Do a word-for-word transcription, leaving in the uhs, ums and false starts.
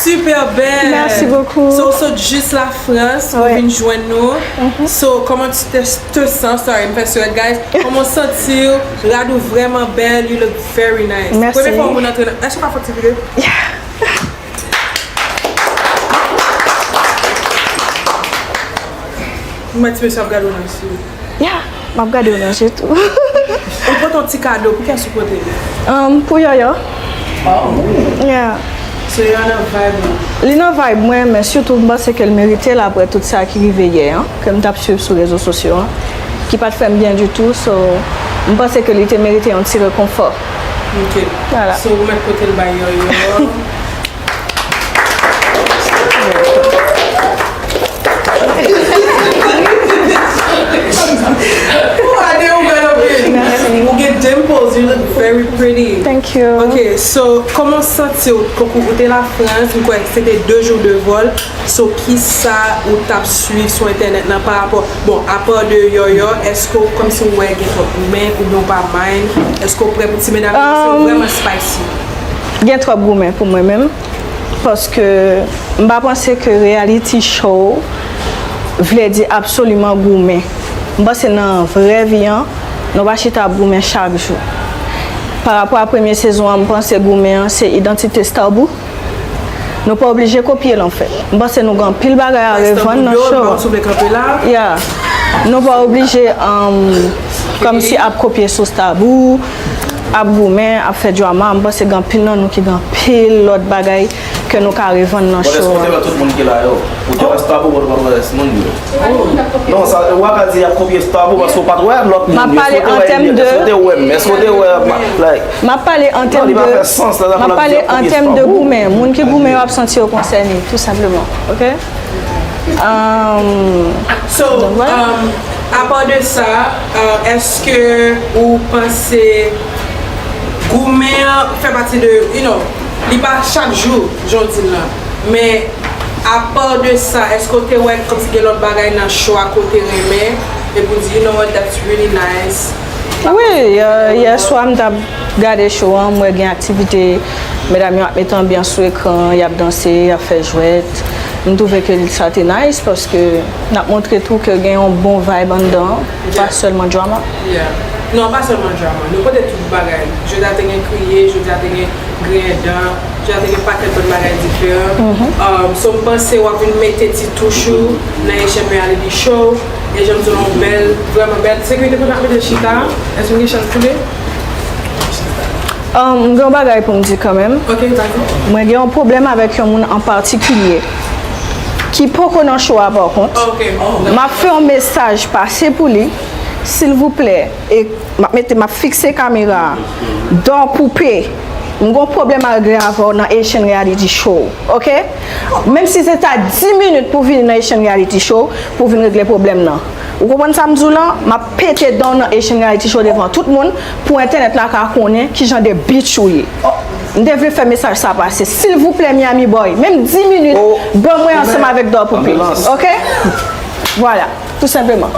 Super bèl. Merci beaucoup. So, ou sot jis Lafrans pou Ouais. vin jwenn nou. So, comment tu te, te sens? Sorry, m fè sou guys. Comment santi w? Rad ou vrèman bèl. You look very nice. Merci. Premye fwa moun antre nan. Èske w ka fè ti videyo? M wè ti mesye ap gade w nan je. Yeah, m ap gade w nan je tou. Ou pote yon ti kado, pou kiyès ou pote li? Um, pou Yòyò. Oh. Yeah. So, Yòyò nan vibe ou? Li nan vibe mwen, men sitou m panse ke l merite l apre tout sa ki rive yè an, ke m t ap swiv sou rezo sosyo an, ki pa t fè m byen ditou. So, m panse ke li te merite yon ti rekonfò. Ok. Voilà. So, ou mèt pote l bay Yòyò. Ou ade ou bèl anpil. Ou gen dimples, you look very pretty. Thank you. Ok, so, kòman w santi w? Kòk ou te Lafrans, m kwè se te de jou de vòl. So, kisa ou t ap swiv sou entènèt lan pa rapò, bon, apa de Yòyò, èske w kòmsi w wè gen twòp goumen oubyen w pa mind? Èske w prè pou ti medam yo? Èske w Um, vrèman spicy? Gen twòp goumen pou mwen menm, paske m pa panse ke reality show vle di absoliman goumen. M panse nan vrè vi an, nou pa chita ap goumen chak jou. Pa rapò a premye sezon an, m panse goumen an se idantite Starboo. Nou pa oblije kopye l anfèt. M panse nou gen anpil bagay a revann nan show. Sou vle kanpe la. Yeah. Nou pa oblije um, kòmsi ap kopye sou Starboo, ap goumen, ap fè drama. M panse gen anpil nan nou ki gen anpil lòt bagay ke nou ka revann nan Bon, èske show w te an. Wè tout moun ki la yo? Ou te wè Starboo, ou te wè rès moun yo? Non, sa, w ap di y ap kopye Starboo paske w pa t wè lòt moun M ap yo. pale Èske w te an wè tèm Elliot? de Èske w te wè m? Èske w te wè, like, M ap pale an Non, tèm li pa de fè sans, la, m ap pale an tèm de goumen. Moun ki goumen yo ap santi yo konsène, tou senpleman. Ok? Um, So, Donk, voilà. um, apa de sa, uh, èske ou panse goumen an fè pati de, you know, li pa chak jou, jan w di l lan, men apa de sa, èske w te wè kòmsi gen lòt bagay nan show a ke w te renmen, epi w di, you know what, that's really nice? Wi, yè, yè swa m t ap gade show an, m wè gen aktivite, medam yo ap mete anbyans sou ekran, y ap danse, y ap fè jwèt. M twouve ke sa te nice paske n ap montre tou ke gen yon bon vibe anndan, pa sèlman drama. Yeah. Non, pa sèlman drama. Nou pote tout bagay. Jodi a te gen kriye, jodi a te gen griyen dan, jodi a te gen pakèt lòt bagay diferan. Um, so, m panse w ap vin mete ti touch ou nan Haitian Reality Show. E jan m di w, yon bèl, vrèman bèl. Sekirite kote n ap mete chita, èske m gen chans toude? Um, m gen yon bagay pou m di kanmenm. Ok, vas-y. Mwen gen yon pwoblèm avèk yon moun an patikilye ki poko nan show a, pa kont. Ok. M ap fè yon mesaj pase pou li, silvouplè, e m ap mete, m ap fikse kamera a. Don Poupe, m gen yon pwoblèm a regle avè w nan Haitian Reality Show, ok? Menm si se ta dis minit pou vini nan Haitian Reality Show, pou vin regle pwoblèm nan. Ou konprann sa m di w lan? M ap pete dan w nan Haitian Reality Show devan tout moun, pou entènèt la ka konnen ki jan de bitch ou ye. M te vle fè mesaj sa pase. Silvouplè, Miami Boy, menm dis minit, ban mwen ansanm avèk Don Poupe. Ok? Vwala, tou senpleman.